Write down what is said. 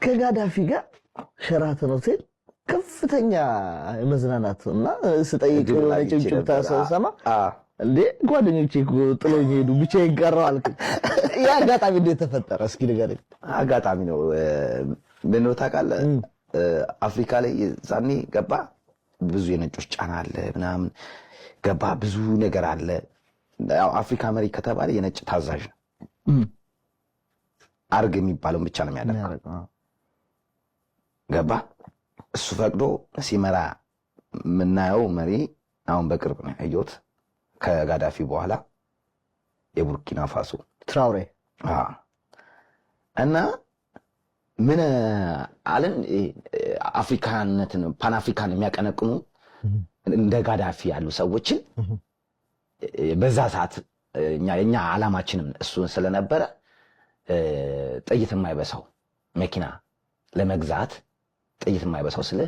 ከጋዳፊ ጋር ሸራተን ሆቴል ከፍተኛ መዝናናት እና ስጠይቅ የሆነ ጭብጭብታ ስሰማ እንዴ ጓደኞቼ ጥሎኝ ሄዱ፣ ብቻዬን ቀረሁ አልክ። ያ አጋጣሚ እንዴት ተፈጠረ? እስኪ ንገረኝ። አጋጣሚ ነው። ምን ነው ታውቃለህ፣ አፍሪካ ላይ ዛኔ ገባ ብዙ የነጮች ጫና አለ ምናምን ገባ ብዙ ነገር አለ። ያው አፍሪካ መሪ ከተባለ የነጭ ታዛዥ ነው። አርግ የሚባለውን ብቻ ነው የሚያደርገው። ገባ እሱ ፈቅዶ ሲመራ የምናየው መሪ አሁን በቅርብ ነው ያየሁት ከጋዳፊ በኋላ የቡርኪና ፋሶ ትራውሬ። እና ምን አለን፣ አፍሪካነትን ፓን አፍሪካን የሚያቀነቅኑ እንደ ጋዳፊ ያሉ ሰዎችን በዛ ሰዓት የኛ ዓላማችንም እሱን ስለነበረ ጥይት የማይበሳው መኪና ለመግዛት፣ ጥይት የማይበሳው ስለ